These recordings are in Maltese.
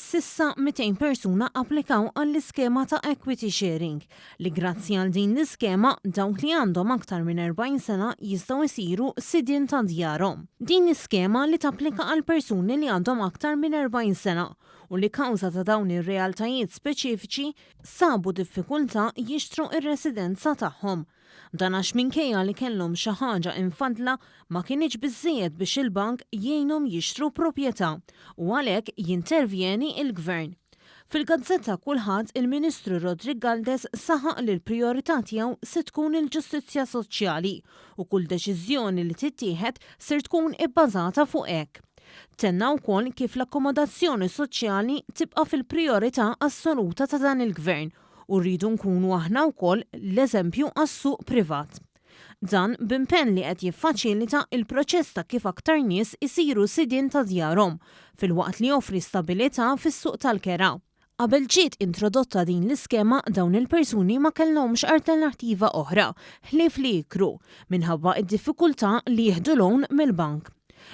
S'issa 200 persuna applikaw għall-iskema ta' equity sharing, li grazzi għal din l-iskema dawk li għandhom aktar minn 40 sena jistgħu jsiru sidien ta' djarhom. Din l-iskema li tapplika għal persuni li għandhom aktar minn 40 sena u li kawża ta' dawn ir-realtajiet speċifiċi sabu diffikultà jixtru r-residenza tagħhom. Dan għax minkejja li kellhom xi ħaġa imfaddla ma kinitx biżżejjed biex il-bank jgħinhom jixtru proprjetà u għalhekk jintervjeni l-Gvern. Fil-gazzetta Kulħadd il-Ministru Roderick Galdes saħaq li l-prijorità tiegħu se tkun il-ġustizzja soċjali u kull deċiżjoni li tittieħed ser tkun ibbażata fuq hekk. Tenna wkoll kif l-akkomodazzjoni soċjali tibqa' fil-prijorità assoluta ta' dan il-Gvern u rridu nkunu aħna wkoll l-eżempju għas-suq privat. Dan b'impenn li qed jiffaċilita l-proċess ta' kif aktar nies isiru sidien ta' djarhom, filwaqt li joffri stabilità fis-suq tal-kera. Qabel ġiet introdotta din l-iskema dawn il-persuni ma kellhomx alternattiva oħra ħlief li jikru, minħabba d-diffikultà li jieħdu loan mill-bank.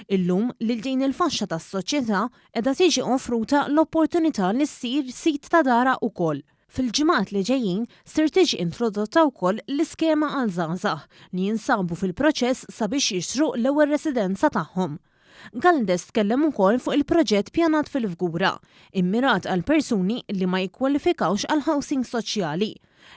Illum, lil din il-faxxa tas-soċjetà qiegħda tiġi offruta l-opportunità li ssir sid ta' darha wkoll. Fil-ġimgħat li ġejjin ser tiġi introdotta wkoll l-iskema għal żgħażagħ li jinsabu fil-proċess sabiex jixtru l-ewwel residenza tagħhom. Galdes tkellem ukoll fuq il-proġett pjanat fil-Fgura, immirat għal persuni li ma jikkwalifikawx għal housing soċjali,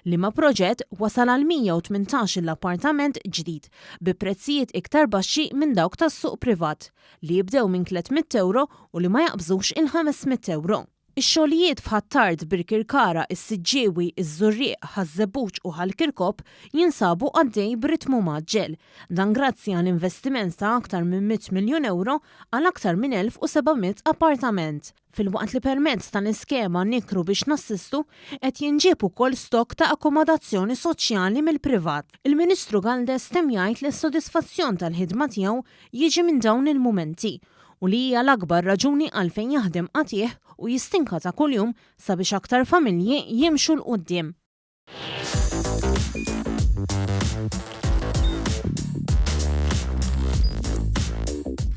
liema proġett wasal għal 118-il appartament ġdid bi prezzijiet iktar baxxi minn dawk tas-suq privat, li jibdew minn 300 ewro u li ma jaqbżux il-500 ewro. Ix-xogħlijiet f'Ħ'Attard, Birkirkara, is-Siġġiewi, iż-Żurrieq, Ħaż-Żebbuġ u Ħal Kirkop jinsabu għaddej b'ritmu mgħaġġel. Dan grazzi għal investiment ta' aktar minn mitt miljun ewro għal aktar minn 1,700 appartament. Filwaqt li permezz tal-iskema Nikru biex Nassistu qed jinġieb ukoll stokk ta' akkomodazzjoni soċjali mill-privat. Il-Ministru Galdes temm jgħid li s-sodisfazzjon tal-ħidma tiegħu jiġi minn dawn il-mumenti u li hija l-akbar raġuni għalfejn jaħdem qatigħ u jistinka ta' kuljum sabiex aktar familji jimxu 'l quddiem.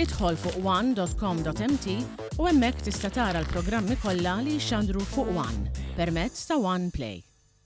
Idħol fuq one.com.mt u hemmhekk tista' tara l-programmi kollha li jixxandru fuq One permezz ta' One Play.